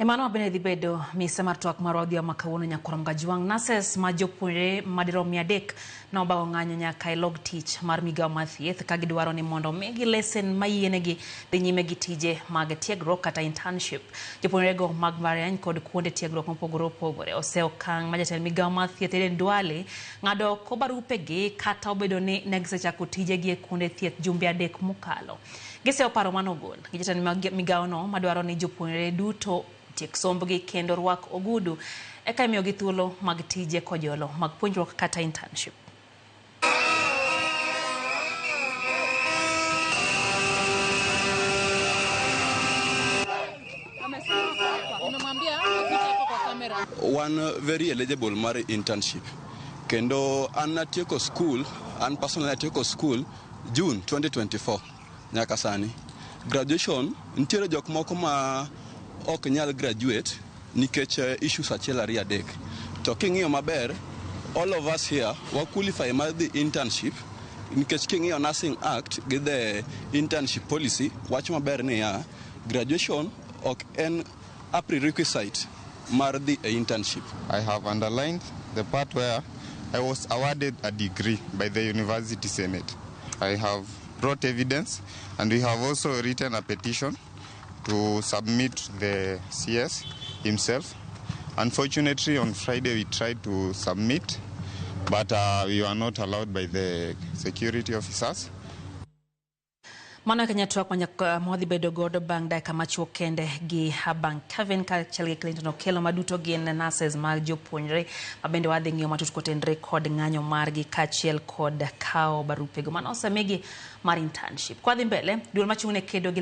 Emano bende dhi bedo mise mar twak marwa odhiambo ma kawuono nyakwar Mgajwang'. Nurses ma jopuonjre madirom 300 nobago ng'anyo nyaka e log tich mar migawo mar thieth ka gidwaro ni mondo omigi lesen mayienegi dhi nyime gi tije mag tiegruok kata internship. Jopuonjrego mag mbalariany kod kuonde tiegruok mopogore opogore oseyo okang' ma jatend migawo mar thieth Aden Duale ng'ado oko barupegi kata obedo ni ne gisechako tijegi e kuonde thieth jumbe 3 mokalo. Giseyo paro manogol gi jatend migawono madwaro ni jopuonjre duto otiek sombgi kendo rwak ogudu eka imiyogi thuolo mag tije kojolo mag puonjruok kata internship. Wan very eligible mar internship kendo an natieko school, an personally natieko school June 2024 nyaka sani. Graduation nitiere jok moko ma ok nyal graduate nikech issues 1 2 3. To king'iyo maber, all of us here wa qualify mar dhi internship nikech king'iyo Nursing Act gi the internship policy wacho maber niya graduation ok en a prerequisite mar dhi e internship. I have underlined the part where I was awarded a degree by the University Senate. I have brought evidence and we have also written a petition to submit the CS himself. Unfortunately, on Friday we tried to submit, but we were not allowed by the security officers. Mano e Kenya twak mwadhi bedo godo bang' dakika machuok kende gi Habang Kevin kaachiel gi Clinton Okello maduto gin nurses mag jopuonjre ma bende wadhi ng'iyo matut kotenre kod ng'anyo margi kaachiel kod kawo barupego mane osemigi mar internship. Kwadhi mbele, duol machung' ne kedo gi